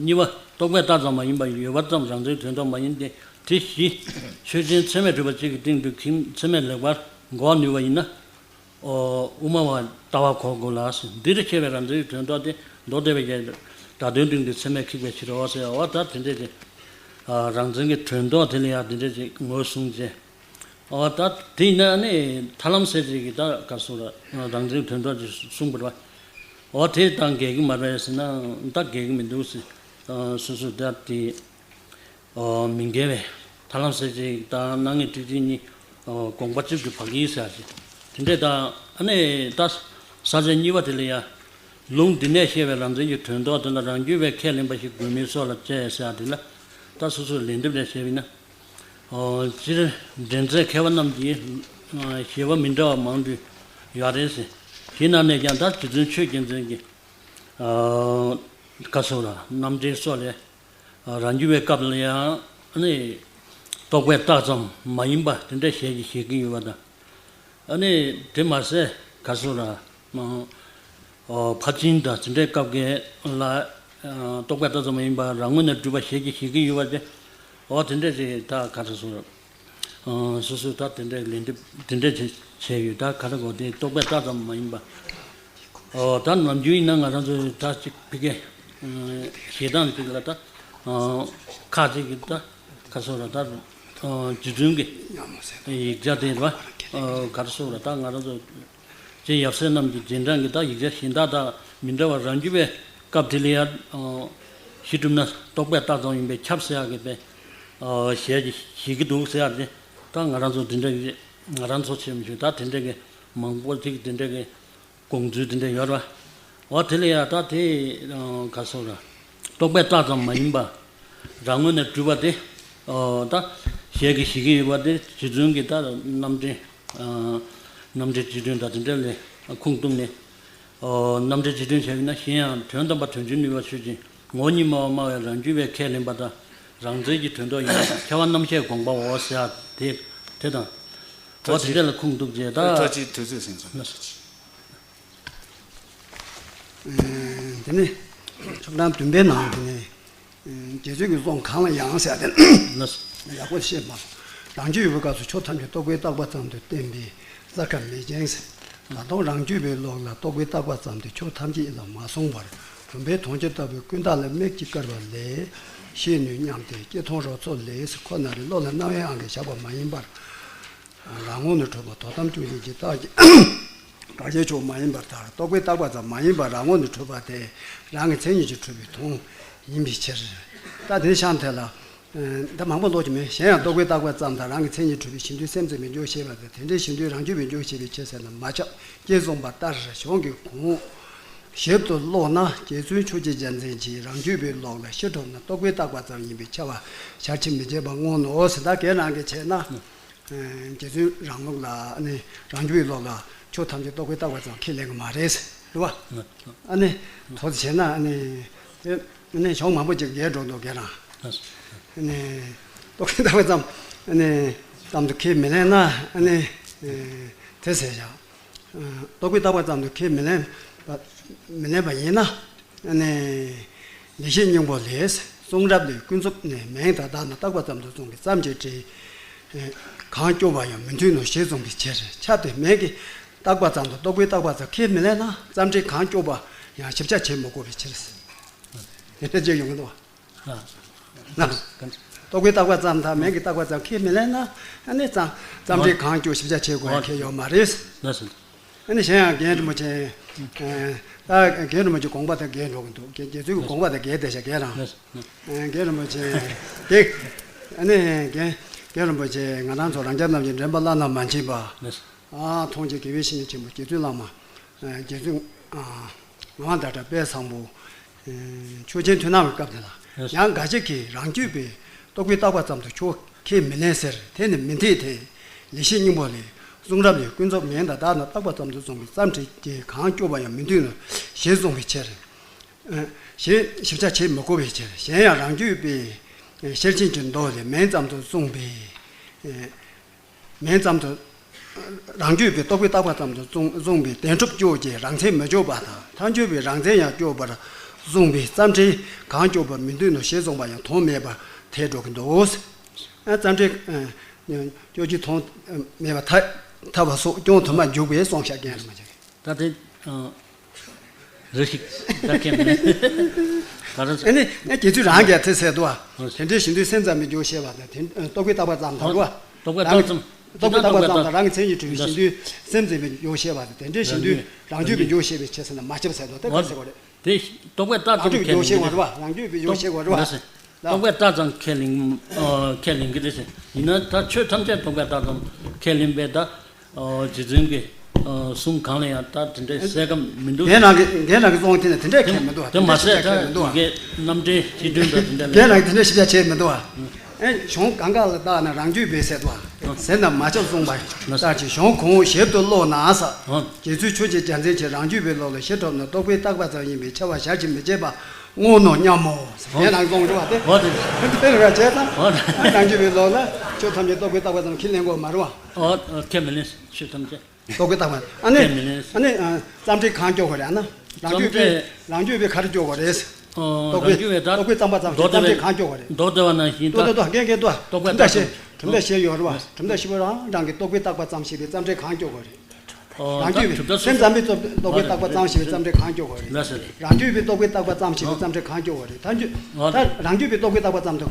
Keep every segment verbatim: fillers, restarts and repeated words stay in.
གཉིས་པ་རྟོག་པས་བཏགས་ཙམ་མ་ཡིན་པ་ཡོད་པ་ཙམ་རང་འཛིན་དོན་རྟོགས་མ་ཡིན་ཏེ། དེ་བཞི་ཆོས་ཅན་ཚད་མས་གྲུབ་པ་གཅིག་གི་སྟེང་དུ་ཁྱིམ་ཚད་མས་ལེགས་པར་འགོག་ནུས་པ་ཡིན་ན། ཨོ། དབུ་མ་བ་ལྟ་བ་གོ་དགོས་ལ་ཟེར། འདིར་ཁྱད་པའི་རང་འཛིན་གྱི་དོན་རྟོགས་ཏེ། མདོ་སྡེ་པའི་གཞན་དུ་བརྡ་དོན་སྟེང་དུ་ཚད་མས་ཁེགས་པའི་ཕྱིར་རོ་ཟེར་བ་ལྟར་དེ་འདྲས་ཀྱི་རང་འཛིན་གྱི་དོན་རྟོགས་དེ་ལ་ཡང་དེ་འདྲས་ཀྱི་ངོས་བཟུང་བྱས། ཨོ་ད་དེ་ཡིན་ན་ནི་ཐར་ལམ་སེལ་བྱེད་ཀྱི་ད་ག་སོ་ར་རང་འཛིན་གྱི་དོན་རྟོགས་ཀྱི་གསུངས་པ་རེད་བ། ཨོ་དེ་དང་འགལ་གྱི་མ་རེད་ཟེར་ན་ད་འགལ་གྱི་མི་འདུག་ཟེར། སོ་སོ་ད་དེ། མི་འགལ་བས། ཐར་ལམ་སེལ་བྱེད་དང་སྣང་ངེས་སྤྲོས་བྲལ་གཉིས་དགོངས་པ་གཅིག་ཏུ་བག་ཡིན་ཟེར་ཞིང་། དེ་འདྲས་དང་ཨ་ནི་ད་ས་བཅད་གཉིས་པ་དེ་ལ་ཡང་། ལུང་འདི་ནས་བཤད་པའི་རང་འཛིན་གྱི་དོན་རྟོགས་དེ་ལ་རང་རྒྱུད་པས་ཁས་ལེན་པ་ཞིག་དགོས་མིན་སོགས་ལ་དཔྱད་ཟེར་ཡག་དེ་ལ་ད་སོ་སོས་ལན་འདེབས་རེ་བྱས་པ་ཡིན་ན། སྤྱིར་འགྲེལ་མཛད་མཁས་པ་རྣམས་ཀྱིས་བཞེད་པ་མི་འདྲ་བ་མང་དུ་ཡོད་རེད་ཟེར། དེའི་ནང་ནས་ཀྱང་ད་རྗེ་བཙུན་ཆོས་རྒྱལ་མཚན་གྱིས། ག་སོ་ར་རྣམ་འགྲེལ་སོགས་ལས། རང་རྒྱུད་པའི་སྐབས་ལ་ཡང་ནི་རྟོག་པས་བཏགས་ཙམ་མ་ཡིན་པ་དེ་འདྲ་ཞལ་གྱིས་བཞེས་ཀྱི་ཡོད་པ་དང་། ཨ་ནི་དེ་མ་ཟད་ག་སོ་ར་ཕར་ཕྱིན་དང་དེ་འདྲའི་སྐབས་ཀྱི་ལ་རྟོག་པས་བཏགས་ཙམ་མ་ཡིན་པ་རང་ངོས་ནས་གྲུབ་པ་ཞལ་གྱིས་བཞེས་ཀྱི་ཡོད་པ་དེ། འོ་དེ་འདྲ་ཞིག་ད་ག་སོ་ར། སོ་སོས་ད་དེ་འདྲའི་ལན་འདེབས་དེ་འདྲ་བྱས་བྱས་ཡོད། ད་ག་རེ་གོ་དེ་རྟོག་པས་བཏགས་ཙམ་མ་ཡིན་པ། ཨོ་ད་ནམ་རྒྱུན་ཡིན་ན་ང་རང་ཚོ་ད་ཅིག་ཕི་གེ་ཞེ་སྡང་ཅིག་ལ་ད་ཁ་ཅིག་གིས་ད་ག་སོ་ར་ད་རྗེ་བཙུན་གྱི་ཡིག་ཆ་དེ་ར་ག་སོ་ར་ད་ང་རང་ཚོ་ཅིག་ཡབ་སྲས་རྣམས་ཀྱི་རྗེས་འབྲང་གི་ད་ཡིག་ཆ་གཞན་དག་དང་མི་འདྲ་བར་རང་རྒྱུད་པའི་སྐབས་དེ་ལ་ཡང་གཞི་གྲུབ་ན་རྟོག་པས་བཏགས་ཙམ་ཡིན་པས་ཁྱབ་ཟེར་ཡག་གི་པས་ཞལ་གྱིས་བཞེས་ཀྱི་འདུག་ཟེར་ཡག་དེ་ད་ང་རང་ཚོ་དེ་འདྲ་གི་ང་རང་ཚོ་ཆེ་མི་ཞུ་ད་དེ་འདྲ་གི་མང་པོ་ཅིག་དེ་འདྲ་གི་དགོངས་ཚུལ་དེ་འདྲ་ཡོད་རེད་བ། འོ་དེ་ལ་ཡང་ད་དེ་ག་སོ་ར་རྟོག་པས་བཏགས་ཙམ་མ་ཡིན་པ། རང་ངོས་ནས་གྲུབ་པ་དེ། ཨོ་ད་ཞལ་གྱིས་བཞེས་ཀྱི་ཡོད་པ་དེ་རྗེ་བཙུན་གྱི་ད་རྣམ་འགྲེལ། ཨ་རྣམ་འགྲེལ་རྗེ་བཙུན་དང་དེ་འདྲ་ལས་ཁུངས་གཏུགས་ནས། ཨོ་རྣམ་འགྲེལ་རྗེ་བཙུན་བྱས་ན་གཞན་ཡང་དོན་དམ་པར་དོན་བྱེད་ནུས་པ་ཆོས་ཅན། ངོ་བོ་ཉིད་སྨྲ་བ་སྨྲ་བས་རང་རྒྱུད་པས་ཁས་ལེན་པ་དང་རང་འཛིན་གྱི་དོན་རྟོགས་ཡིན་པ་དང་ཁྱད་པར་རྣམ་བཤད་དགོངས་པའོ་ཟེར་ཡག་དེ་དེ་དང་། ཨོ་དེ་འདྲ་ལ་ཁུངས་གཏུགས་རྗེས་ད། ཐོག་ཅིག་དུས་ཚོད་ཟིན་སོང་། དེ་ནས་ཆོག་གྲངས་བདུན་པའི་ནང་དེ་ནས་རྗེ་བཙུན་གྱི་གསུང་གང་ལ་ཡང་ཟེར་ཏེ་ལགས་སོ། ཡག་པོ་ཤེས་མ་སོང་། རང་རྒྱུད་ཡོད་པའི་སྐབས་སུ་ཆོས་ཐམས་ཅད་རྟོག་པས་བཏགས་པ་ཙམ་དུ་བསྟན་པའི་ས་ཁ་མེད་ཅིང་ཟེར། ད་དུང་རང་རྒྱུད་པའི་ལུགས་ལ་རྟོག་པས་བཏགས་པ་ཙམ་དུ་ཆོས་ཐམས་ཅད་ཡིན་ལ་མ་གསུངས་པར་བུམ་པའི་དོང་ཅན་ལྟ་བུའི་ཀུན་བརྟགས་ལ་མིག་གིས་བསྐལ་པ་ལས་ཤེས་ནུས་སྙམ་སྟེ་སྐྱེ་མཐོང་རོལ་མཚོ་ལས་ཟེར་ཁོ་ན་རེ་བློ་ལ་སྣང་བའི་དབང་གིས་བཞག་པ་མ་ཡིན་པར། རང་ངོས་ནས་གྲུབ་པ་དོན་དམ་བཅུ་གཉིས་ཀྱི་རྟགས་ཀྱི་དགག་བྱའི་ཕྱོགས་མ་ཡིན་པར་ཐལ། རྟོག་པས་བཏགས་པ་ཙམ་མ་ཡིན་པར་རང་ངོས་ནས་གྲུབ་པ་དེ་རང་གི་མཚན་ཉིད་ཀྱིས་གྲུབ་པའི་དོན་ཡིན་པའི་ཕྱིར། ད་དེ་ཤང་ཐད་ལ། ད་མང་པོ་ཀློག་རྒྱུ་མེད། གཞན་ཡང་རྟོག་པས་བཏགས་པ་ཙམ་དང་རང་གི་མཚན་ཉིད་གྲུབ་པའི་གཞི་མཐུན་སེམས་ཙམ་པའི་འཇོག་ཤེས་པ་དང་དེ་འདྲའི་གཞི་མཐུན་རང་རྒྱུད་པའི་འཇོག་ཤེས་པའི་ཕྱིར་ཟེར་ན་མ་ཁྱབ། ཅེས་གསུངས་པ་ལྟར་གཞུང་གི་གོང་ཞིབ་ཏུ་ཀློག་ན་རྗེ་བཙུན་ཆོས་ཀྱི་རྒྱལ་མཚན་གྱིས་རང་རྒྱུད་པའི་ལུགས་ལ་ཤེས་གྲུབ་ན་རྟོག་པས་བཏགས་པ་ཙམ་ཡིན་པའི་ཁྱབ་པ་ཞལ་ཕྱེ་མི་བྱེད་པ་མངོན་ནོ་ཟེར། ད་གའི་རང་གིས་བྱས་ན། རྗེ་བཙུན་རང་ལུགས་ལ་ཨ་ནི་རང་རྒྱུད་པའི་ལུགས་ལ་ཆོས་ཐམས་ཅད་རྟོག་པས་བཏགས་པ་ཙམ་ཁས་ལེན་གྱི་མ་རེད་ཟེར་བ། ཨ་ནི་ཐོག་བྱས་ན་ཨ་ནི་དེ་ཨ་ནི་གཞུང་མང་པོ་ཅིག་འགལ་འགྲོ་འདུག་གའི་རང་། ཨ་ནི་རྟོག་པས་བཏགས་པ་ཙམ་ཨ་ནི་ཙམ་དུ་ཁས་མི་ལེན་ན་ཨ་ནི་དེ་ཟེར་བཞག་རྟོག་པས་བཏགས་པ་ཙམ་དུ་ཁས་མི་ལེན་པ་མི་ལེན་པ་ཡིན་ན། ལེགས་བཤད་སྙིང་པོ་ལས། གསུང་རབ་ལས་ཀུན་རྫོབ་ནས་མིང་དང་བརྡ་རྣམས་བཏགས་པ་ཙམ་དུ་གསུངས་པའི་ཙམ་གྱིས་འགྲེལ་གང་སྐྱོབ་པ་ཡང་མི་མཐུན་ནོ་ཞེས་གསུངས་པའི་ཕྱིར། ཁྱབ་སྟེ་མིང་གིས་བཏགས་པ་ཙམ་དུ་རྟོག་པས་བཏགས་པ་ཙམ་ཁས་མི་ལེན་ན་ཙམ་འགྲེལ་གང་སྐྱོབ་པ་ཡང་ཞིབ་ཆ་བྱེད་མི་དགོས་པའི་ཕྱིར། དེ་འདྲ་ཅིག་ཡོང་གི་འདུག་བ། ལགས། རྟོག་པས་བཏགས་པ་ཙམ་དང་མིང་གིས་བཏགས་པ་ཙམ་ཁས་མི་ལེན་ན་ཨ་ནི་ཙམ་ཙམ་འགྲེལ་གང་སྐྱོབ་ཞིབ་ཆ་བྱེད་དགོས་ཡ་ཁྱད་ཡོད་མ་རེད། ལགས་སོ། ཨ་ནི་གཞན་ཡང་རྒན་རིན་པོ་ཆེ། ད་རྒན་རིན་པོ་ཆེ་དགོངས་པ་དང་འགལ་འགྲོ་གི་འདུག་རྒྱ་རྒྱ་མཚོའི་དགོངས་པ་དང་འགལ་བསྡད་ཤག་རྒན་རང་། རྒན་རིན་པོ་ཆེ། དེ། ཨ་ནི་རྒན་རྒན་རིན་པོ་ཆེ་ང་རང་ཚོ་རང་རྒྱལ་རྣམས་ཀྱི་འདྲེན་པ་བླ་ན་མ་མཆིས་པ། ཨ་མཐོང་ཆེན་དགེ་བའི་བཤེས་གཉེན་ཆེན་པོ་རྗེ་བཙུན་བླ་མ། རྗེ་བཙུན། ངག་དབང་ཟླ་གྲགས་དཔལ་བཟང་པོ། ཆོས་རྒྱལ་ཐུབ་རྣམ་པའི་སྐབས་དེ་ལ། ཡང་འགའ་ཞིག་གིས་རང་རྒྱུད་པའི་རྟོག་པས་བཏགས་པ་ཙམ་དུ་ཆོས་ཁས་མི་ལེན་ཟེར་དེ་ནི་མི་འཐད་དེ། ལེགས་བཤད་སྙིང་པོ་ལས། གསུང་རབ་ལས་ཀུན་རྫོབ་མིང་དང་བརྡ་རྣམས་བཏགས་པ་ཙམ་དུ་གསུངས་པའི་ཙམ་འགྲེལ་གྱིས་གང་སྐྱོབ་པ་ཡང་མི་མཐུན་ནོ་ཞེས་གསུངས་པའི་ཕྱིར། ཞེས་ཞིབ་ཆ་བྱེད་མི་དགོས་པའི་ཕྱིར། གཞན་ཡང་རང་རྒྱུད་པའི་ཤེར་ཕྱིན་གྱི་མདོ་ལས་མིང་ཙམ་དུ་གསུངས་པའི། མིང་ཙམ་དུ། རང་རྒྱུད་པའི་རྟོག་པས་བཏགས་པ་ཙམ་དུ་གསུངས་གསུངས་པའི་བདེན་གྲུབ་སྐྱོབ་ཀྱི་རང་མཚན་མི་སྐྱོབ་པ་དང་ཐལ་འགྱུར་བའི་རང་མཚན་ཡང་སྐྱོབ་པར་ གསུངས་པའི་རྩ་འགྲེལ་གང་སྐྱོབ་པར་མི་འདོད་ནོ་ཞེས་གསུངས་པ་ཡང་དོན་མེད་པར་ཐལ་འགྲོ་གི་འདུག། རྩ་འགྲེལ་སྐྱོབ་ཀྱི་དོན་མེད་པར་ཐལ་བ་སོགས་ཀྱང་དོན་མ་འཇུག་པས་གསུངས་བཞག་གི་ཡིན་རེད་མ་གཞི། ད་དེ་རེ་ཞིག་ད་ཁྱེད་མིན། ད་རེ་ཨ་ནི་ཨ་རྒྱལ་ཚུལ་རང་གིས་དེ་ཟེར་དུ་བ། དེ་འདྲའི་ཞིང་དུ་སེམས་ཙམ་པའི་རྒྱུ་ཤེས་པ་དང་དེ་རྟོག་པས་བཏགས་པ་ཙམ་དང་རོ། རྟོག་པས་བཏགས་ཙམ། རྟོག་པས་བཏགས་པ་ཙམ་དང་རང་གི་མཚན་ཉིད་གྲུབ་པའི་ཞིང་དུ་སེམས་ཙམ་པའི་རྒྱུ་ཤེས་པ་དང་དེ་འདྲའི་ཞིང་དུ་རང་རྒྱུད་པའི་རྒྱུ་ཤེས་པའི་ཕྱིར་ཟེར་ན་མ་ཁྱབ་ཟེར་དོ་དེ་ག་ཟེར་བ་རེད། དེ་རྟོག་པས་བཏགས་ཙམ་རང་རྒྱུད་པའི་ཁས་ལེན་གྱི་རེད། རང་རྒྱུད་པའི་རྒྱུ་ཤེས་པ་རེད་བ། རྟོག་པས་བཏགས་ཙམ་ཁས་ལེན་ཁས་ལེན་གྱི་རེད་ཟེར། ཡིན་ན་ད་ཆོས་ཐམས་ཅད་རྟོག་པས་བཏགས་ཙམ་ཁས་ལེན་པས་ད། ཨོ། རྗེ་བཙུན་གྱི་ཨོ་གསུང་གང་ལ་ཡང་ད་དེ་འདྲའི་གསལ་ཁ་མི་འདུག། རྒན་རང་གི་རྒན་རང་གི་གསུང་དེ་ནི་དེ་འདྲའི་ཁྱད་མི་འདུག་བ། དེ་མ་ཟད་ད་ཡི་གེ་རྣམ་འགྲེལ་སྤྱི་དོན་དང་དེ་འདྲ་ལ། རྒན་རང་གི་དེ་འདྲའི་ཞིབ་ཆ་བྱས་མི་འདུག་བ། ཨེ་གཞུང་གང་ག་ལ་བརྟགས་ན་རང་རྒྱུད་པའི་ཟེར་དུ་བ། ཟེར་ན་མ་ཁྱབ་གསུངས་པ་ལྟར་གྱི་གཞུང་གོང་འོག་ཞིབ་ཏུ་ཀློག་ན་ས། རྗེ་བཙུན་ཆོས་རྗེ་རྒྱལ་མཚན་གྱིས་རང་རྒྱུད་པའི་ལུགས་ལ་ཤེས་སྒྲུབ་ནི་རྟོག་པས་བཏགས་པ་ཙམ་ཡིན་པས་ཁྱབ་པ་ཞལ་གྱིས་མི་བཞེས་པ། དངོས་རྣོ་སྙམ་མོ། ཧོ། དེ་ནང་གསུངས་འགྲོ་བ་དེ། ཧོ་དེ། དེ་རེ་བ་བྱས་ཙང་། ཧོ་དེ། རང་རྒྱུད་པའི་ལུགས་ལ་ཆོས་ཐམས་ཅད་རྟོག་པས་བཏགས་པ་ཙམ་ཁས་ལེན་དགོས་མ་རེད་བ། ཨོ་ཨོ་ཁས་མི་ལེན། ཆོས་ཐམས་ཅད། རྟོག་པས་བཏགས་པ་ཨ་ནི། ཁས་མི་ལེན། ཨ་ནི་ཨ་རྩ་འགྲེལ་གང་སྐྱོར་དགོས་རེད་ཨ་ན། རང་རྒྱུད་པས་རྩ་འགྲེལ། རང་རྒྱུད་པས་ག་རེ་སྐྱོར་དགོས་རེད། ཨོ་རྟོག་པས། རང་རྒྱུད་པས་ད། རྟོག་པས་བཏགས་པ་ཙམ་གྱིས་མདོ་སྡེ་པའི། རྩ་འགྲེལ་གང་སྐྱོར་དགོས་རེད། མདོ་སྡེ་པ་ནང་བཞིན་ད། ལྟོས་ལྟོས་ལྟོས་རྒན་རྒན་ལྟོས། རྟོག་པས་བཏགས་ཙམ། གྲུབ་མཐའ་བཤད་ཡོད་རེད་བ། གྲུབ་མཐའ་བཤད་པ་རང་རང་གི་རྟོག་པས་བཏགས་པ་ཙམ་ཞེས་པའི་རྩ་འགྲེལ་གང་སྐྱོར་དགོས་རེད། ཨོ་རང་རྒྱུད་པས་སེམས་ཙམ་པའི་རྟོག་པས་བཏགས་པ་ཙམ་ཞེས་པའི་རྩ་འགྲེལ་གང་སྐྱོར་དགོས་རེད། ལགས་སོ། རང་རྒྱུད་པས་རྟོག་པས་བཏགས་པ་ཙམ་ཞེས་པའི་རྩ་འགྲེལ་གང་སྐྱོར་དགོས་རེད། ད་རྒྱུ། ཨོ་ད་རང་རྒྱུད་པས་རྟོག་པས་བཏགས་པ་ཙམ་དུ་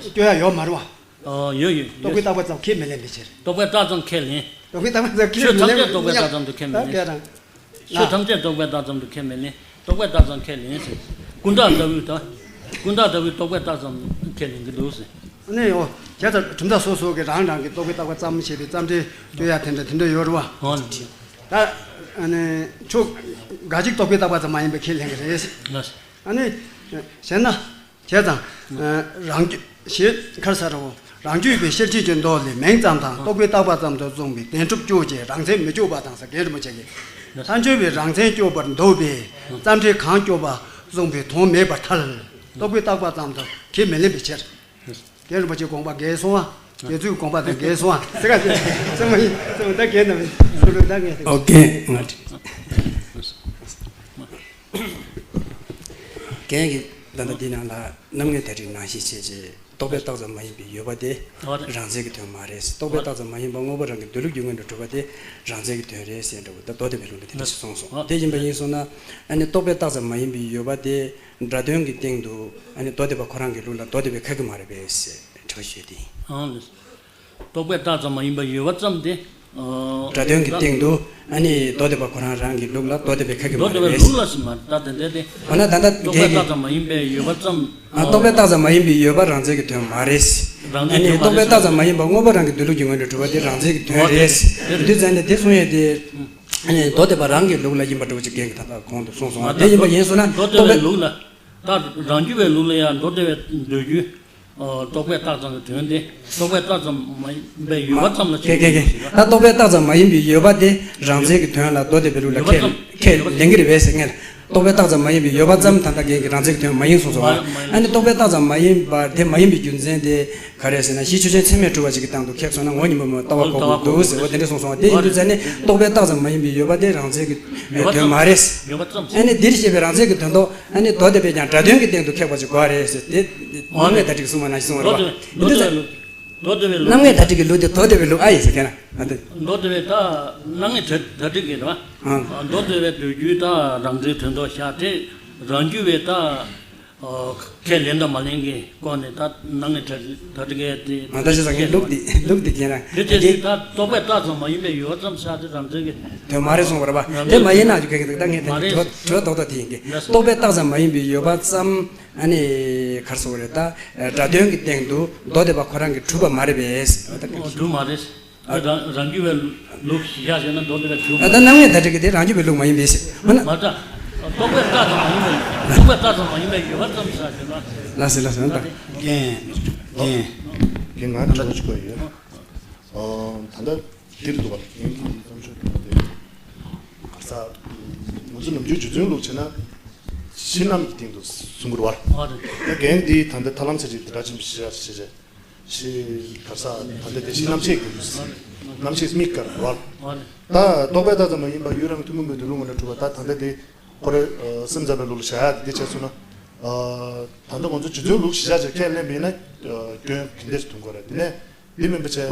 སྐྱོར་ཡ་ཡོད་མ་རེད་བ། ཨོ་ཡོད་ཡོད་ཡོད། རྟོག་པས་བཏགས་པ་ཙམ་ཁས་མི་ལེན་པའི་ཕྱིར། རྟོག་པས་བཏགས་ཙམ་ཁས་ལེན། རྟོག་པས་བཏགས་པ་ཙམ་ཁས་མི་ལེན། ཆོས་ཐམས་ཅད་རྟོག་པས་བཏགས་ཙམ་དུ་ཁས་མི་ལེན། ད་སྐད་རང་། ཆོས་ཐམས་ཅད་རྟོག་པས་བཏགས་ཙམ་དུ་ཁས་མི་ལེན། རྟོག་པས་བཏགས་ཙམ་ཁས་ལེན་ཟེར། ཀུན་བརྟགས་ལྟ་བུའི་ད། ཀུན་བརྟགས་ལྟ་བུའི་རྟོག་པས་བཏགས་ཙམ་ཁས་ལེན་གྱི་འདུག་ཟེར། ཨ་ནི་ཡོ། བྱས་ཙང་གྲུབ་མཐའ་སོ་སོ་གི་རང་རང་གི་རྟོག་པས་བཏགས་པ་ཙམ་ཞེས་པའི་རྩ་འགྲེལ་སྐྱོར་ཡ་དེ་འདྲ་དེ་འདྲ་ཡོད་རེད་བ། ཨོ་ནི། ད། ཨ་ནི། ཆོས། འགའ་ཞིག་རྟོག་པས་བཏགས་པ་ཙམ་མ་ཡིན་པའི་ཁས་ལེན་གྱི་རེད། ལགས། ཨ་ནི། བྱས་ན། བྱས་ཙང་། རང་རྒྱུད། ཞེས་ཁར་ས་རོ། རང་རྒྱུད་པའི་ཤེར་ཕྱིན་གྱི་མདོ་ལས་མིང་ཙམ་དང་རྟོག་པས་བཏགས་པ་ཙམ་དུ་གསུངས་པའི་བདེན་གྲུབ་སྐྱོར་གྱི་རང་མཚན་མི་སྐྱོབ་པ་དང་ས་རྒན་རིན་པོ་ཆེ་གིས། ཐལ་འགྱུར་བའི་རང་མཚན་སྐྱོབ་པར་འདོད་པས་རྩ་འགྲེལ་གང་སྐྱོར་པ་གསུངས་པའི་དོན་མེད་པར་ཐལ། རྟོག་པས་བཏགས་པ་ཙམ་དུ་ཁས་མི་ལེན་པའི་ཕྱིར། རྒན་རིན་པོ་ཆེའི་དགོངས་པ་འགལ་སོང་ཨ། རྒྱལ་ཚུལ་དགོངས་པ་དང་འགལ་སོང་ཨ། ཟེར་ག་ཟེར་ཙམ་མ་ཡིན་ཙམ་ད་འགལ་ན་མིན་ཟེར་ལུགས་ད་ངས་ཟེར། ཨོ་རྒན་ང་དྲིས། རྒན་གྱིས་ད་ལྟ་འདི་ནང་ལ་རྣམ་ངེས་གཏན་ཚིགས་ནང་བཞིན་བྱས་རྗེས་རྟོག་པས་བཏགས་ཙམ་མ་ཡིན་པའི་ཡོད་པ་དེ་རང་མཚན་གྱི་དོན་མ་རེད། རྟོག་པས་བཏགས་ཙམ་མ་ཡིན་པ་དངོས་པོ་རང་གི་འདོད་ལུགས་ཀྱི་སྔོན་དུ་གྲུབ་པ་དེ་རང་མཚན་གྱི་དོན་རེད་ཟེར་འདྲ་བོ་ད་མདོ་སྡེ་པའི་ལུགས་ལ་དེ་འདྲ་ཞིག་གསུངས་སོང་། དེ་ཡིན་པ་ཡིན་སོང་ན་ཨ་ནི་རྟོག་པས་བཏགས་ཙམ་མ་ཡིན་པའི་ཡོད་པ་དེ། སྒྲ་དོན་གྱི་སྟེང་དུ་ཨ་ནི་མདོ་སྡེ་པ་ཁོ་རང་གི་ལུགས་ལ་མདོ་སྡེ་པའི་ཁ་གི་མ་རེད་པས་ཟེར་དྲི་བ་ཞུས་ཏེ། ཨང་ལགས། རྟོག་པས་བཏགས་ཙམ་མ་ཡིན་པ་ཡོད་པ་ཙམ་དེ། སྒྲ་དོན་གྱི་སྟེང་དུ་ཨ་ནི་མདོ་སྡེ་པ་ཁོ་རང་རང་གི་ལུགས་ལ་མདོ་སྡེ་པའི་ཁ་གི་མ་མདོ་སྡེ་རེད་པའི་པས། ལུགས་ལ་ཟེར་མ་རེད་ད་དེ་འདྲ་དེ། འོ་ན་ད་ལྟ་རྟོག་པས་རྒན་གྱིས། བཏགས་ཙམ་མ་ཡིན་པའི་ཡོད་པ་ཙམ། ཨ་རྟོག་པས་བཏགས་ཙམ་མ་ཡིན་པའི་ཡོད་པ་རང་མཚན་གྱི་དོན་མ་རེད། རང་མཚན་ཨ་ནི་དོན་མ་རྟོག་པས་རེད་བཏགས་ཙམ་མ་ཡིན་པ་དངོས་པོ་རང་གི་འདོད་ལུགས་ཀྱི་སྔོན་དུ་གྲུབ་པ་དེ་རང་མཚན་གྱི་དོན་རེད། དེ་དུས་ཙམ་ནས་དེ་གསུང་ཡས་དེ། ཨ་ནི་མདོ་སྡེ་པ་རང་གི་ལུགས་ལ་ཡིན་པ་འདྲ་བོ་ཅིག་རྒན་གྱིས་ད་ལྟ་གོང་དུ་གསུངས་སོང་བ་དེ་ཡིན་པ་ཡིན་སོང་ན་མདོ་སྡེ་པའི་ལུགས་ལ། ད་རང་རྒྱུད་པའི་ལུགས་ལ་ཡང་མདོ་སྡེ་པའི་འདོད་རྒྱུ། རྟོག་པས་བཏགས་ཙམ་གྱི་དོན་དེ་རྟོག་པས་བཏགས་ཙམ་མ་ཡིན་པའི་ཡོད་པ་ཙམ་ལ་ཁས་ལེན་གྱི་ཡོད་པ་ཞིག་ལ། ད་རྟོག་པས་བཏགས་ཙམ་མ་ཡིན་པའི་ཡོད་པ་དེ་རང་མཚན་གྱི་དོན་ལ་མདོ་སྡེ་པའི་ལུགས་ལ་ཡོད་པ་ཁས་ཙམ། ཁས་ལེན་གྱི་རེད་པས་ཟེར་ངེས་ལ། རྟོག་པས་བཏགས་ཙམ་མ་ཡིན་པའི་ཡོད་པ་ཙམ་ད་ལྟ་རྒན་གྱིས་རང་མཚན་གྱི་དོན་མ་ཡིན་གསུངས་སོང་བ། མ་ཡིན། ཨ་ནི་རྟོག་པས་བཏགས་ཙམ་མ་ཡིན་པ་དེ་མ་ཡིན་པའི་རྒྱུ་མཚན་དེ་ག་རེ་ཟེར་ན་གཞི་ཆོས་ཅན་ཚད་མས་གྲུབ་པ་ཞིག་གི་སྟེང་དུ་ཁེགས་སོང་ན་ངོ་བོ་ཉིད་པར་མ་ལྟ་བ་གོ་དགོས་འདུག་ཟེར་བ་དེ་འདྲ་གསུངས་སོང་བ་དེ་ཡིན་དུས་ཙ་ནས་རྟོག་པས་བཏགས་ཙམ་མ་ཡིན་པའི་ཡོད་པ་དེ་རང་མཚན་གྱི་དོན་མ་རེད། ཡོད་པ་ཙམ། ཨ་ནི་འདིར་བཤད་པའི་རང་མཚན་གྱི་དོན་དུ་ཨ་ནི་མདོ་སྡེ་པས་ཀྱང་སྒྲ་དོན་གྱི་སྟེང་དུ་ཁེགས་པ་ཞིག་དགོས་རེད་ཟེར་ཏེ། རྣམ་ངེས་དག་ཊིཀ་གསུངས་པ་ནང་བཞིན་གསུངས་པ་རེད་པ། འདི་ཚོ་མདོ་སྡེ་པའི་ལུགས། རྣམ་ངེས་དག་ཊིཀ་གི་ལུགས་དེ་མདོ་སྡེ་པའི་ལུགས་ཨ་ཡིན་ཟེར་མཁན་ན་ཨ་འདི། མདོ་སྡེ་པའི་ད་རྣམ་ངེས་དག་ཊིཀ་གི་རེད་པ། ཨ། མདོ་སྡེ་པའི་འདོད་རྒྱུའི་ད་རང་མཚན་དོན་དུ་བཞག་སྟེ་རང་རྒྱུད་པའི་ད་ཁས་ལེན་དང་མ་ལེན་གྱི་སྐོར་ནས་ད་རྣམ་ངེས་དག་ཊིཀ་གི་དེ། ཨ་ད་ཅི་ཟེར་མཁན་ལུགས་འདི་ལུགས་འདི་རྒན་རང་། དེ་བྱས་ཙང་ད་རྟོག་པས་བཏགས་ཙམ་མ་ཡིན་པའི་ཡོད་པ་ཙམ་བཞག་སྟེ་རང་མཚན་གྱི་དོན་མ་རེད་གསུངས་པ་རེད་པ། དེ་མ་ཡིན་ན་ཅིག་ག་གི་འདུག་ད་ངས་དྲི་བ་དྲི་བ་རྡོག་རྡོག་དེ་ཡིན་གྱི། རྟོག་པས་བཏགས་ཙམ་མ་ཡིན་པའི་ཡོད་པ་ཙམ། ཨ་ནི་ག་རེ་ཟེར་དགོས་རེད་ད། སྒྲ་དོན་གྱི་སྟེང་དུ་མདོ་སྡེ་པ་ཁོ་རང་གིས་གྲུབ་པ་མ་རེད་པས། ཨོ་ད་ག་རེ། གྲུབ་མ་རེད། ཨ། རང་རང་རྒྱུད་པའི་ལུགས་གཞི་བཞག་བྱས་ན་མདོ་སྡེ་པས་གྲུབ་ཨ་ད་རྣམ་ངེས་དག་ཊིཀ་གི་དེ་རང་རྒྱུད་པའི་ལུགས་མ་ཡིན་པས་ཟེར་མིན་ན། མ་ད། རྟོག་པས་བཏགས་ཙམ་མ་ཡིན་པའི་རྟོག་པས་བཏགས་ཙམ་མ་ཡིན་པའི་ཡོད་པ་ཙམ་ཟེར་བྱས་ན། ལགས་སེ་ལགས་སེ་ད། རྒན། རྒན། རྒན་ང་དྲི་བ་ཞིག་གོ་ཡོད། ཨོ་ད་ལྟ་འདིར་འདུག་པ་རྒན་གྱི་བརྩམས་ཆོས་དེ་ག་ས་ང་ཚོ་ནམ་རྒྱུན་རྗེ་བཙུན་ལུགས་བྱས་ན་ཕྱི་རྣམ་གྱི་སྟེང་དུ་གསུང་གི་རེད་པ། ཨ་རེད། ད་རྒན་འདིའི་ད་ལྟ་ཐར་ལམ་ཚིག་རིས་དེ་འདྲ་ཆེན་པོ་ཞིག་ཞིག་རེད། ཕྱི་ག་ས་ད་ལྟ་དེ་ཕྱི་རྣམ་ཤེས་ཀྱི་རྣམ་ཤེས་དམིགས་བཀར་རེད་པ། ཨ་རེད། ད་རྟོག་པས་བཏགས་ཙམ་མ་ཡིན་པ་ཡུལ་རང་གི་ཐུན་མོང་མའི་འདོད་ལུགས་ངོ་ནས་གྲུབ་པ་ད་ད་ལྟ་དེ། ཁོ་རེ་སེམས་ཙམ་པའི་ལུགས་ལ་བཞག་ཡ་དེ་བྱས་སོང་ན། ད་ལྟ་ང་ཚོ་རྗེ་བཙུན་ལུགས་གཞི་བཞག་ཅིག་ཁས་ལེན་པ་ཡིན་ན་སྐྱོན་ག་འདྲས་ཐོན་གྱི་རེད། དེ་ནས་འདི་མིན་པ་བྱས་ད།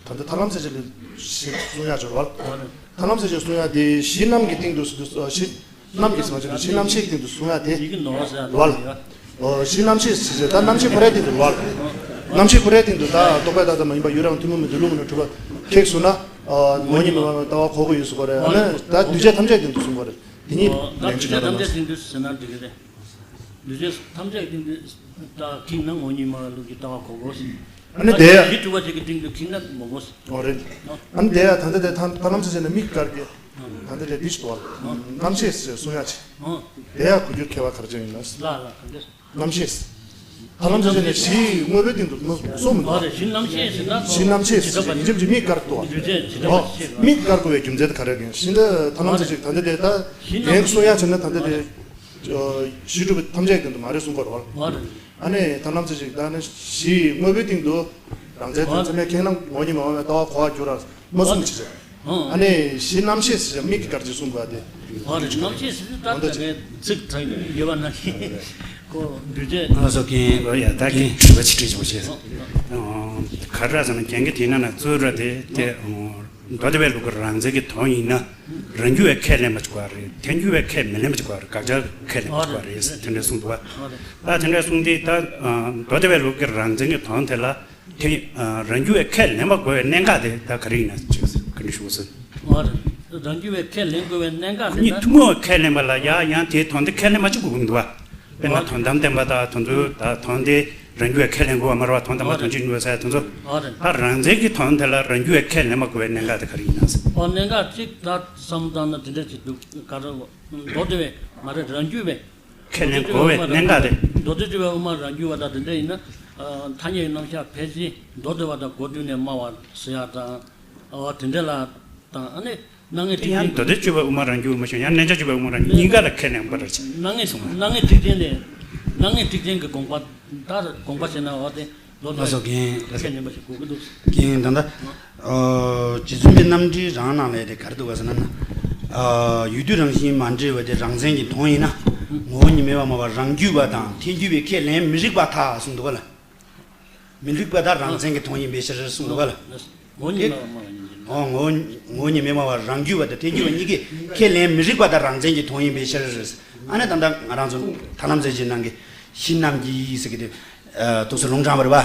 ད་ལྟ་ཐར་ལམ་ཟེར་ཅིག་ལ་ཞིག་གསུང་ཡ་ཅིག་རེད་བ། ཐར་ལམ་ཟེར་ཅིག་གསུང་ཡ་དེ་གཞི་རྣམ་གྱི་སྟེང་དུ་ཟེར་དུས་གཞི་རྣམ་གྱི་ཟེར་བ་ཅིག་གཞི་རྣམ་ཤེས་ཀྱི་སྟེང་དུ་གསུང་ཡ་དེ་ཡི་གེ་ནོར་བ་ཟེར་ཡ་རེད་བ། གཞི་རྣམ་ཤེས་ཟེར་ཅིག་ད་རྣམ་ཤེས་ཁོ་རའི་སྟེང་དུ་རེད་བ། རྣམ་ཤེས་ཁོ་རའི་སྟེང་དུ་ད་རྟོག་པས་བཏགས་ཙམ་མ་ཡིན་པ་ཡུལ་རང་ཐུན་མོང་མིན་འདུས་ལུགས་ནས་གྲུབ་པ་ཁེགས་སོང་ན། ངོ་བོ་ཉིད་མེད་པའི་ལྟ་བ་གོ་དགོས་ཡོད་ཟེར་གོ་རེད། ཨ་ནི་ད་གདུལ་བྱ་ཐམས་ཅད་སྟེང་དུ་གསུང་གོ་རེད། དེ་ཉིད་ད་ལན་གདུལ་ཅིག་བྱ་ལ་ཐམས་ཅད་སྟེང་དུ་ཟེར་ན་འགྲིག་གི་རེད། གདུལ་བྱ་ཐམས་ཅད་སྟེང་དུ་ད་ཁེགས་ན་ངོ་བོ་ཉིད་མེད་པའི་ལུགས་ཀྱི་ལྟ་བ་གོ་དགོས་ཟེར། ཨ་ནི་དེ་ཡ། གཞི་གྲུབ་པ་ཞིག་གི་སྟེང་དུ་ཁེགས་ན་མི་དགོས་ཟེར། ཨོ་རེད། ཨ་ནི་དེ་ཡ་ད་ལྟ་དེ་ཐ་ཐར་ལམ་ཟེར་བྱས་ན་མིག་དཀར་གྱི། ད་ལྟ་དེ་འདི་ཞིག་ཏུ་བ། རྣམ་ཤེས་ཟེར་གསུང་ཡ་ཆེ། དེ་ཡ་གོ་རྒྱུ་ཁྱད་པར་ག་རེ་ཅན་ཡིན་ན། ལ་ལ་ག་འདྲ། རྣམ་ཤེས། ཐར་ལམ་ཟེར་བྱས་ནས་གཞི་དངོས་པོའི་སྟེང་དུ་མ་གསུངས་མི་འདུག་ཨ་རེད། གཞི་རྣམ་ཤེས་ཟེར་ན་གཞི་རྣམ་ཤེས་ཟེར་ཡིན་གཅིག་མིག་དཀར་ཏོ། ཨོ། མིག་དཀར་དགོས་པའི་རྒྱུ་མཚན་དེ་ག་རེ་རེད། གཞི་འདི་ཐར་ལམ་ཟེར་ཅིག་ད་ལྟ་དེ་ད་གཞན་གསུང་ཡ་བྱས་ན་ད་ལྟ་དེ་གཞི་གྲུབ་པའི་ཐམས་ཅད་ཀྱི་སྟེང་དུ་མ་རེད་གསུང་གི་རེད་བ། ཨ་ནི་ཐར་ལམ་ཟེར་ཅིག་ད་ནི་གཞི་དངོས་པོའི་སྟེང་དུ་རང་རྩལ་དོན་ཚད་མས་ཁེགས་ན་ངོ་བོ་ཉིད་མ་ཡིན་པའི་ལྟ་བ་གོ་བར་འགྱུར་ར་མ་གསུངས་ཅི་ཟེར། ཨ་ནི་གཞི་རྣམ་ཤེས་ཟེར་མིག་གི་དཀར་ཅིག་གསུངས་པ་དེ། ཨ་རེད། རྣམ་ཤེས་ཟེར་ད་ལྟ་ངས་ཚིག་དྲངས་ཡོད་པ་ནང་བཞིན་ཁོ་འདུས་བྱས། ང་ཚོ་རྒན་ཡ་ད་རྒན་དྲི་བ་ཆེ་དྲི་ཆེ་བ་བྱས། ག་རེ་ཟེར་ན་རྒན་གྱི་དེ་ན་ན་གཙོ་བོ་དེ་དེ་མདོ་སྡེ་པའི་ལུགས་ཀྱི་རང་མཚན་གྱི་དོན་ཡིན་ན་རང་རྒྱུད་པས་ཁས་ལེན་པ་ཅིག་པ་རེད། ཐལ་འགྱུར་བས་ཁས་མི་ལེན་པ་ཅིག་པ་རེད། དགག་བྱ་ཁས་ལེན་པ་ཅིག་པ་རེད། དེ་འདྲ་གསུངས་འདུག་བ། ད་དེ་འདྲ་གསུངས་དུས་ད་མདོ་སྡེ་པའི་ལུགས་ཀྱི་རང་མཚན་གྱི་དོན་དེ་ལ། དེ་རང་རྒྱུད་པས་ཁས་ལེན་པ་དགོས་པའི་གནད་འགག་དེ་ད་ག་རེ་ཡིན་ན་ཅིག་ག་འདྲ་ཞུ་ཟེར། ཨོ་རེད། རང་རྒྱུད་པས་ཁས་ལེན་དགོས་པའི་གནད་འགག་དེ་གཉིས་ད་ཐུན་མོང་བའི་ཁས་ལེན་པ་ལ་ཡང་ཡང་དེའི་དོན་དེ་ཁས་ལེན་པ་ཅིག་དགོས་ཀྱི་འདུག་བ། དཔེར་ན་དོན་དམ་བདེན་པ་དང་དོན་ཚུལ་དང་དོན་དེ་རང་རྒྱུད་པས་ཁས་ལེན་དགོས་པ་མ་རེད་བ། དོན་དམ་པ་དོན་གཅིག་ནུས་པ་ཟེར་དེ་ཚོ། ཨོ་རེད། ད་རང་མཚན་གྱི་དོན་དེ་ལ་རང་རྒྱུད་པས་ཁས་ལེན་པ་དགོས་པའི་གནད་འགག་དེ་ག་རེ་ཡིན་ན་ཟེར། ཨོ་གནད་འགག་གཅིག་ད་བསམ་བཏང་ན་དེ་འདྲ་ཅིག་འདུག་ག་རེ། མདོ་སྡེ་པས་མ་རེད། རང་རྒྱུད་པས། ཁས་ལེན་དགོས་པའི་གནད་འགག་དེ། མདོ་སྡེ་སྤྱི་པའི་དབུ་མ་རང་རྒྱུད་པ་དང་དེ་འདྲ་ཡིན་ན། ཐ་སྙད་ཀྱི་རྣམ་གཞག་ཕལ་ཆེར་མདོ་སྡེ་པ་དང་གོ་བསྡུར་ནས་སྨྲ་བ་ཟེར་ཡག་དང་། ཨ་དེ་འདྲ་ལ་དང་ཨ་ནི་སྣང་ངེས་དེ་ཡང་མདོ་སྡེ་སྤྱི་པའི་དབུ་མ་རང་རྒྱུད་པ་མ་ཤོང་ཡང་གནས་འཇོག་སྤྱི་པའི་དབུ་མ་རང་རྒྱུད་གཉིས་ཀ་ལ་ཁས་ལེན་པ་རེད། སྣང་ངེས་སྣང་ངེས་ཐེག་ཆེན་ལས། སྣང་ངེས་ཐེག་ཆེན་གྱི་དགོངས་པ་ད་དགོངས་པ་བྱས་ན་འོ་དེ། ལོ་ལ་སོགས་ཀྱིན། ཁས་ལེན་པ་ཞིག་དགོས་ཀྱི་འདུག་རྒན་ད་ལྟ། རྗེ་བཙུན་པའི་རྣམ་འགྲེལ་རང་ནང་ལས་དེ་ག་རེ་འདུག་ག་ཟེར་ན། ཡུལ་དུས་རང་བཞིན་མ་འབྲེལ་བ་དེ་རང་མཚན་གྱི་དོན་ཡིན་ན། ངོ་བོ་ཉིད་མེད་པར་སྨྲ་བ་རང་རྒྱུད་པ་དང་ཐལ་འགྱུར་བས་ཁས་ལེན་མི་རིགས་པར་ཐལ་གསུངས་འདུག་ག་ལ། མི་རིགས་པ་དག་རང་མཚན་གྱི་དོན་ཡིན་པའི་ཕྱིར་གསུངས་འདུག་ག་ལ། ངོ་བོ་ཉིད་མེད་པར་སྨྲ་བ་ཉིད་ཀྱིས། ཨོ་ངོ་བོ་ངོ་བོ་ཉིད་མེད་པར་སྨྲ་བ་རང་རྒྱུད་པ་དང་ཐལ་འགྱུར་བ་གཉིས་ཀས་ཁས་ལེན་མི་རིགས་པ་དག་རང་མཚན་གྱི་དོན་ཡིན་པའི་ཕྱིར། ཨ་ནི་ད་ལྟ་ང་རང་ཚོ་ཐར་ལམ་ཟེར་གྱི་ནང་གི་གཞི་རྣམ་གྱིས་ཟེར་གྱི་དེ། ཐུགས་སུ་ལུང་དྲངས་པ་རེད་བ།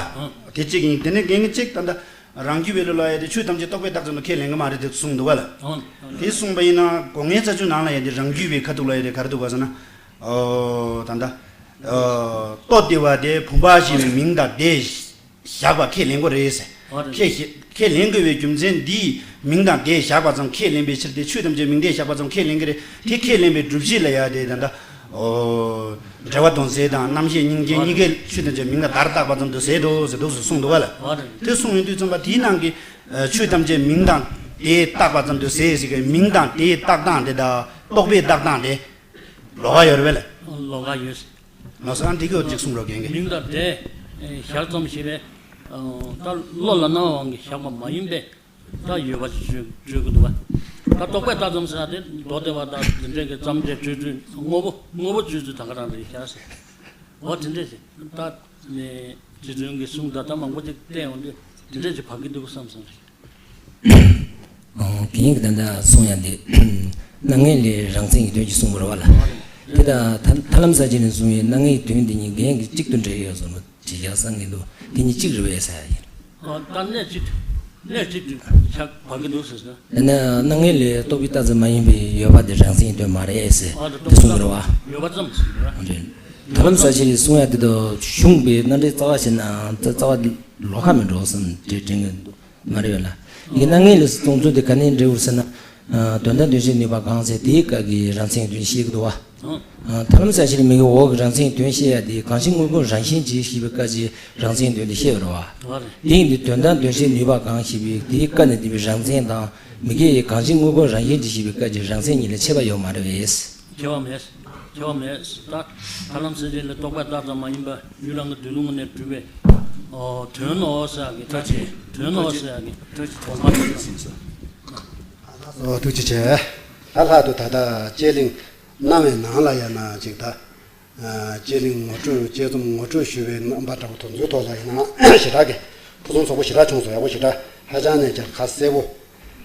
དེ་གཅིག་ཡིན། དེ་ནས་རྒན་གྱིས་གཅིག་ད་ལྟ་རང་རྒྱུད་པའི་ལུགས་ལ་ཡ་དེ་ཆོས་ཐམས་ཅད་རྟོག་པས་བཏགས་ཙམ་དུ་ཁས་ལེན་གྱི་མ་རེད་དེ་གསུངས་འདུག་བ་ལ། དེ་གསུངས་པ་ཡིན་ན་སྒོ་ངའི་རྩ་རྒྱུད་ནང་ལ་ཡ་དེ་རང་རྒྱུད་པའི་ཁ་ཐུག་ལ་ཡ་དེ་ག་རེ་འདུག་བ་ཟེར་ན། ད་ལྟ་ལྟོ་ལྡིར་བ་དེ་བུམ་པ་བཞིན་མིང་དང་དེས་བཞག་པ་ཁས་ལེན་དགོས་རེད་ཟེར། ཁས་ཁས་ལེན་དགོས་པའི་རྒྱུ་མཚན་འདིས་མིང་དང་དེས་བཞག་པ་ཙམ་ཁས་ལེན་པའི་ཕྱིར་ཏེ། ཆོས་ཐམས་ཅད་མིང་དེས་བཞག་པ་ཙམ་ཁས་ལེན་གྱི་རེད། དེ་ཁས་ལེན་པའི་སྒྲུབ་བྱེད་ལ་ཡ་དེ་ད་ལྟ། འབྲེལ་བ་དོན་གསལ་དང་རྣམ་བཤད་སྙིང་རྗེ་གཉིས་ཀས་ཆོས་ཐམས་ཅད་མིང་ལ་བརྡར་བཏགས་པ་ཙམ་དུ་ཟད་དོ་ཟེར་འདུག་སེ་གསུངས་འདུག་བ་ལ། དེ་གསུངས་ཡོང་དུས་ཙམ་པ་དེའི་ནང་གི་ཆོས་ཐམས་ཅད་མིང་དང་དེས་བཏགས་པ་ཙམ་དུ་ཟད་ཟེར་གི་མིང་དང་དེས་བཏགས་སྟངས་དེ་དང་རྟོག་པས་བཏགས་སྟངས་དེ་ལོགས་ཀ་ཡོད་རེད་པས་ལ། ལོགས་ཀ་ཡོད། ལགས་སོ། ཨ་འདི་གི་འོ་ཅིག་གསུང་རོགས་རྒན་གྱིས། མིང་དང་དེས་བཞག་ཙམ་ཞིག་རེད། ད་བློ་ལ་སྣང་བའི་དབང་གིས་བཞག་པ་མ་ཡིན་པས། ད་ཡོད་པ་ཞིག་བརྗོད་བརྗོད་ཀྱི་འདུག་བ། ད་རྟོག་པས་བཏགས་ཙམ་ཟེར་ཡ་དེ་མདོ་སྡེ་པ་དང་དེ་འདྲས་ཀྱི་ཙམ་དེ་བརྗོད་ཚུལ་དངོས་པོ་དངོས་པོ་བརྗོད་ཚུལ་ད་ག་རང་རེད་ཤག་ཟེར། འོ་དེ་འདྲས་ཞིག་ད་ནས་རྗེ་བཙུན་གྱི་གསུང་ད་ལྟ་མང་པོ་ཅིག་བལྟས་ཡོང་དུས་དེ་འདྲས་ཅིག་བབས་ཀྱི་འདུག་བསམ་སོང་ཞིག་ཨོ་དེ་ཡིན་གྱི་ད་ལྟ་གསུང་ཡ་འདི་སྣང་ངེས་ལས་རང་མཚན་གྱི་དོན་གྱི་གསུང་བ་རེད་བ་ལ། དེ་ད་ཐ་ཐར་ལམ་ས་ཆེན་ནས་གསུང་བའི་སྣང་ངེས་ཀྱི་དོན་འདི་གཉིས་འགལ་གྱི་གཅིག་ཏུ་འདྲེས་ཡོད་བཟོ་འདྲ། ཅིག་ཡག་སང་གི་འདུག་དེ་གཉིས་གཅིག་རེད་པས་ཟེར་ཡ་ཡིན། ཨ་ད་གནས་གཅིག་གནས་གཅིག་ཏུ་ཆགས་བབས་ཀྱི་འདུག་ཟེར་ཟེར། ན་ན་སྣང་ངེས་ལས་རྟོག་པས་བཏགས་ཙམ་མ་ཡིན་པའི་ཡོད་པ་དེ་རང་མཚན་གྱི་དོན་མ་རེད་ཟེར། ཨ་ད་དེ་རྟོག་གསུང་པ་གི་རེད་བ། ཡོད་པ་ཙམ་ཟེར་རེད། ཐར་ལམ་ས་ཆེན་གྱིས་གསུང་ཡ་དེ་དང་གཞུང་པའི་སྣ་འདྲེན་རྩ་བ་ཞིག་ནའང་རྩ་རྩ་བ་ལོགས་ཀ་མི་འགྲོ་བསམ་དེ་དྲན་གྱི་འདུག་མ་རེད་པས་ལ། ཡི་གེ་སྣང་ངེས་ལས་སུ་གཏོང་ཚུལ་དེ་ག་ནས་འབྲེལ་བར་ཟེར་ན། དོན་དམ་དོན་བྱེད་ནུས་པ་གང་ཟེར་དེའི་སྐབས་ཀྱི་རང་མཚན་གྱི་དོན་བཤད་ཀྱི་འདུག་བ། ཐར་ལམ་ས་ཆེན་མི་གི་འོག་གི་རང་མཚན་གྱི་དོན་བཤད་ཡ་དེ་གང་ཞིག་དངོས་ཀུན་རང་བཞིན་གྱིས་ཞེས་པའི་སྐབས་ཀྱི་རང་མཚན་གྱི་དོན་དེ་བཤད་པ་རེད་བ། དེ་ཡིན་དུས་དོན་དམ་དོན་བྱེད་ནུས་པ་གང་ཞེས་པའི་དེའི་སྐབས་ནས་བསྟན་པའི་རང་མཚན་དང་མི་དགེ་ཡི་གང་ཞིག་དངོས་ཀུན་རང་བཞིན་གྱིས་ཞེས་པའི་སྐབས་ཀྱི་རང་མཚན་གཉིས་ལ་ཁྱད་པར་ཡོད་མ་རེད་པས། ཁྱད་པར་མེད། ཁྱད་པར་མེད། ད་ཐར་ལམ་ས་ཆེན་ལ་རྟོག་པས་བཏགས་ཙམ་མ་ཡིན་པ་ཡུལ་རང་གི་འདུལ་ལུགས་ནས་གྲུབ་པའི་དོན་ནོ་ཟེར་ཡ་གི་ད་ཆེ་དོན་ནོ་ཟེར་ཡ་གི་དོན་མ་ཐུག་ཟིན་སོ། ཐུགས་རྗེ་ཆེ། ད་ལྷག་ཏུ་ད་ལྟ་དཔྱད་གླེང་གནང་བའི་ནང་ལ་ཡང་ན་ཅིག་ད། དཔྱད་གླེང་ངོ་སྤྲོད་དཔྱད་རྩོམ་ངོ་སྤྲོད་ཞུ་བའི་རྣམ་པ་འདྲ་བོ་དེ་ཚོའི་ཐོག་ལ་ཡིན་ན་ཞེ་དྲག་གི་ཕུན་སུམ་ཚོགས་པོ་ཞེ་དྲག་བྱུང་སོང་། ཡག་པོ་ཞེ་དྲག་ཧ་ཅང་ནས་ཀྱང་ཁ་གསལ་པོ།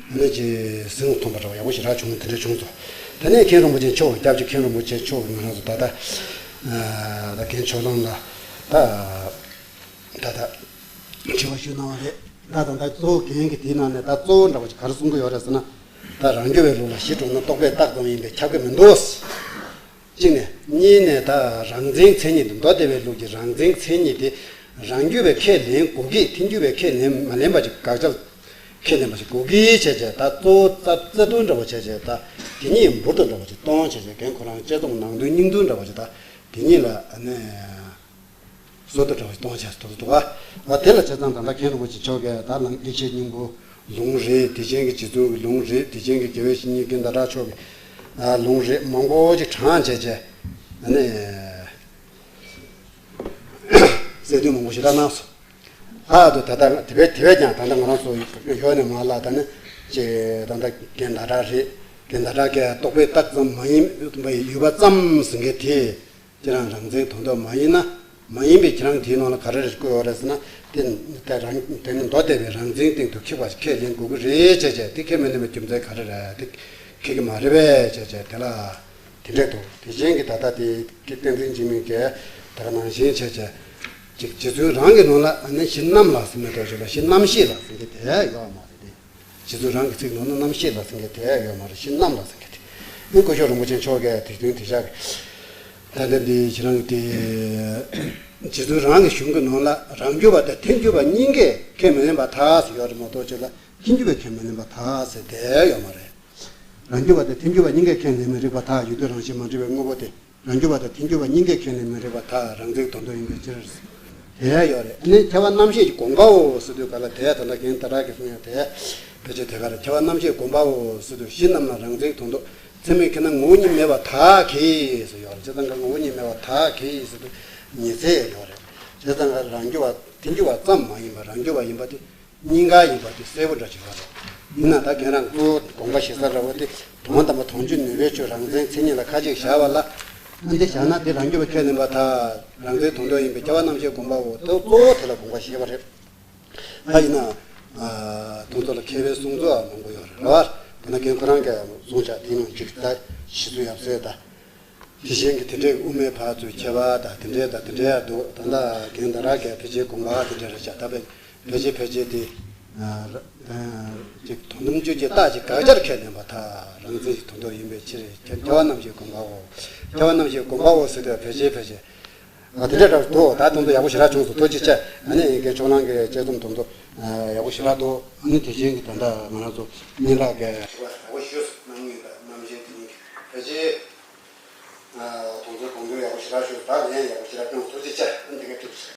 ཨ་ནི་ཅི་ཟིང་ཐོན་པ་འདྲ་བོ་ཡག་པོ་ཞེ་དྲག་བྱུང་། དེ་འདྲ་བྱུང་སོང་། དེ་ནས་མཁན་རིན་པོ་ཆེ་མཆོག་སྐྱབས་རྗེ་མཁན་རིན་པོ་ཆེ་མཆོག་ང་རང་ཚོ་ད་ལྟ་ད་རྒན་ཕྱོགས་གླང་ལ་ད་ད་ད་དྲི་བ་ཞུ་གནང་བ་རེད། ད་ད་ད་གཙོ་བོ་རྒན་གྱི་དེའི་ནང་ནས་ད་གཙོ་བོ་འདྲ་བོ་ཅིག་ག་རེ་གསུང་གི་ཡོད་རེད་ཟེར་ན། ད་རང་རྒྱུད་པའི་ལུགས་ལ་གཞི་གྲུབ་ན་རྟོག་པས་བཏགས་ཙམ་ཡིན་པས་ཁྱབ་ཀྱི་མི་འདུག་གཅིག་ནས། གཉིས་ནས་ད་རང་མཚན་མཚན་ཉིད་དུ་མདོ་སྡེ་པའི་ལུགས་ཀྱི་རང་མཚན་མཚན་ཉིད་དེ་རང་རྒྱུད་པས་ཁས་ལེན་དགོས་ཀྱི། ཐལ་འགྱུར་བས་ཁས་ལེན་མ་ལེན་པ་ཅིག་དགག་བྱ་ཁས་ལེན་པ་ཅིག་དགོས་ཀྱི་བྱས་བྱས། ད་གཙོ་བོ་རྩ་རྩ་དོན་འདྲ་བོ་བྱས་བྱས། ད་དེ་ཉིད་འབུར་དུ་འདྲ་བོ་ཅིག་གཏོང་བྱས་བྱས། རྒན་ཁོ་རང་དཔྱད་རྩོམ་ནང་དོན་སྙིང་དོན་འདྲ་བོ་ཅིག་ད་དེ་ཉིད་ལ་ཨ་ནི་བཟོ་ལྟ་འདྲ་བོ་ཅིག་གཏོང་བྱས་ཐུབ་འདུག་ག། དེ་ལ་བྱས་ཙང་ད་ལྟ་མཁན་རིན་པོ་ཆེ་མཆོག་གིས་ད་ལམ་ཡེ་ཤེས་སྙིང་པོ་ལུང་རེད། དེ་བཞིན་གྱི་རྗེ་བཙུན་གྱི་ལུང་རེད། དེ་བཞིན་གྱི་དགེ་བའི་བཤེས་གཉེན་རྒན་ཟླ་གྲགས་མཆོག་གི་ལུང་རེད། མང་པོ་ཅིག་དྲངས་བྱས་བྱས། ཨ་ནི་གསལ་སྟོན་མང་པོ་ཞེ་དྲག་གནང་སོང་། ལྷག་ཏུ་ད་ལྟ་དེ་བས་དེ་བས་ཀྱང་ད་ལྟ་ང་རང་ཚོ་ཡོད་ནས་མ་ལ་ད་ནི་ཅེ་ད་ལྟ་རྒན་ཟླ་གྲགས་རེད། རྒན་ཟླ་གྲགས་ཀྱིས་རྟོག་པས་བཏགས་ཙམ་མ་ཡིན་པའི་ཡུལ་པ་ཙམ་ཟེར་མཁན་དེ། ཁྱེད་རང་རང་མཚན་དོན་དུ་མ་ཡིན་ན། མ་ཡིན་པའི་ཁྱེད་རང་དེའི་ནང་ལ་ག་རེ་རེ་བཀོད་ཡོད་རེད་ཟེར་ན། དེ་དེ་རང་དེ་ནི་མདོ་སྡེ་པའི་རང་མཚན་སྟེང་དུ་འཁེལ་བ་ཁས་ལེན་དགོས་ཀྱི་རེད་བྱས་བྱས། དེ་ཁས་མི་ལེན་པའི་རྒྱུ་མཚན་ག་རེ་རེད། དེ་འཁེལ་གྱི་མ་རེད་པས་བྱས་བྱས། དེ་ལ་དེ་འདྲས་འདུག་དེ་བཞིན་གྱི་ད་ལྟ་དེ་བསྟན་འཛིན་འཇིགས་མེད་ཀྱིས་ད་ག་ནང་བཞིན་བྱས་བྱས། ཅིག་རྗེ་བཙུན་རང་གི་ནང་ལ་ཨ་ནི་གཞི་རྣམ་ལ་ཟེར་མི་འདུག་ཅིག་ལ་གཞི་རྣམ་ཤེས་ལ་ཟེར་གྱི་དེ་ཡོད་མ་རེད་དེ། རྗེ་བཙུན་རང་གི་ཚིག་ནང་ན་རྣམ་ཤེས་ལ་ཟེར་མཁན་དེ་ཡོད་མ་རེད། གཞི་རྣམ་ལ་ཟེར་མཁན་དེ། ཨེ་སྐུ་ཞབས་རིན་པོ་ཆེ་མཆོག་གིས་དེ་དོན་དེ་བཞག་གི། ད་ལྟ་འདི་ཁྱེད་རང་གི་དེ་རྗེ་བཙུན་རང་གི་གཞུང་གི་ནང་ལ་རང་རྒྱུད་པ་དང་ཐལ་འགྱུར་བ་གཉིས་ཀས་ཁས་མི་ལེན་པར་ཐལ་ཟེར་ཡོད་རེད་མ་གཏོགས། ཅིག་ལ་ཐལ་འགྱུར་བས་ཁས་མི་ལེན་པར་ཐལ་ཟེར་དེ་ཡོད་མ་རེད། རང་རྒྱུད་པ་དང་ཐལ་འགྱུར་བ་གཉིས་ཀས་ཁས་ལེན་མི་རིགས་པར་ཐལ། ཡུལ་དུས་རང་བཞིན་མ་འདྲེས་པའི་དངོས་པོ་དེ། རང་རྒྱུད་པ་དང་ཐལ་འགྱུར་བ་གཉིས་ཀས་ཁས་ལེན་མི་རིགས་པར་ཐལ། རང་མཚན་དོན་དུ་ཡིན་པའི་ཕྱིར། དེ་ཡང་ཡོད་རེད། ཨ་ནི་ཐལ་བ་རྣམ་ཤེས་ཀྱི་དགོངས་པའོ་ཟེར་དུས་ག་ལ་དེ་ད་ལྟ་རྒན་ཟླ་གྲགས་ཀྱིས་གསུངས་ཡ་དེ་ཕལ་ཆེར་དེ་ག་རེད། ཐལ་བ་རྣམ་ཤེས་དགོངས་པའོ་ཟེར་དུས་གཞི་རྣམ་ལ་རང་མཚན་དོན་དུ་ཚད་མས་ཁྱེར་ན་ངོ་བོ་ཉིད་མེད་པར་ཐལ་གྱི་ཟེར་ཡོད་རེད། བྱས་ཙང་ག་ངོ་བོ་ཉིད་མེད་པར་ཐལ་གྱི་ཟེར་དུས་ཉི་ཚེ་ཡང་ཡོད་རེད། བྱས་ཙང་ག་རང་རྒྱུད་པ་ཐལ་འགྱུར་བ་ཙམ་མ་ཡིན་པར་རང་རྒྱུད་པ་ཡིན་པ་དེ། གཉིས་ཀ་ཡིན་པ་དེ་གསལ་པོ་འདྲ་ཅིག་ཡོད་རེད། ཡིན་ན་ད་རྒན་རང་གཙོ་བོ་དགོངས་པ་བཞེས་ས་འདྲ་བོ་དེ་དོན་དམ་པ་དོན་བྱེད་ནུས་པའི་ཆོས་རང་མཚན་མཚན་ཉིད་ལ་ཁ་ཅིག་བཞག་པ་ལ། ཨ་འདི་བཞག་ན་དེ་རང་རྒྱུད་པ་ཁས་ལེན་པར་ཐལ། རང་མཚན་དོན་དུ་ཡིན་པས་ཐལ་བ་རྣམ་ཤེས་དགོངས་པའོ། དེ་གཙོ་བོ་དེ་ལ་དགོངས་པ་བཞེས་པ་རེད། ད་ཡིན་ན་དེ་ཚོ་ལ་མཁས་པའི་གསུང་ཚུལ་མང་པོ་ཡོད་རེད་བ། དེ་ན་རྒན་ཁོ་རང་གིས་གསུངས་བཞག་དེ་ནང་གཅིག་ད་ཞི་འཚོ་ཡབ་སྲས་དང་། དེ་བཞིན་གྱི་དེ་འདྲའི་དབུ་མའི་བར་དུ་ཁྱད་པར་དང་དེ་འདྲའི་དང་དེ་འདྲའི་འདུག་ད་ལྟ་རྒན་ཟླ་གྲགས་ཀྱིས་ཕལ་ཆེར་དགོངས་པ་དེ་འདྲ་རེད་བཞག་ད་དཔེ་ཕལ་ཆེར་ཕལ་ཆེར་དེ་ཅིག་དོན་དམ་དཔྱོད་ཀྱི་རྟགས་ཀྱི་དགག་བྱར་ཁས་ལེན་པར་ཐལ། རང་མཚན་གྱི་དོན་དུ་ཡིན་པའི་ཕྱིར། ཐལ་བ་རྣམ་ཤེས་དགོངས་པའོ། ཐལ་བ་རྣམ་ཤེས་དགོངས་པའོ་ཟེར་དུས་ཕལ་ཆེར་ཕལ་ཆེར་དེ་འདྲ་འདྲ་འདུག་ད་དོན་དུ་ཡག་པོ་ཞེ་དྲག་བྱུང་སོང་། ཐུགས་རྗེ་ཆེ། ཨ་ནི་རྒན་ཕྱོགས་གླང་གི་དཔྱད་རྩོམ་དོན་དུ་ཡག་པོ་ཞེ་དྲག་འདུག་ཨ་ནི་དེ་བཞིན་གྱི་ད་ལྟ་ང་རང་ཚོ་སྙན་གྲགས་ཀྱི་ཡག་པོ་ཞུས་སོང་། རྣམ་ངེས་དང་རྣམ་བཤད་དེ་གཉིས་ཕལ་ཆེར། དོན་ཚན་དགོངས་འགྲེལ་ཡག་པོ་ཞེ་དྲག་ཞུས། ད་ལན་ཡག་པོ་ཞེ་དྲག་སྐྱོན། ཐུགས་རྗེ་ཆེ། འདི་ག་ཐུགས་རྗེ་ཆེ།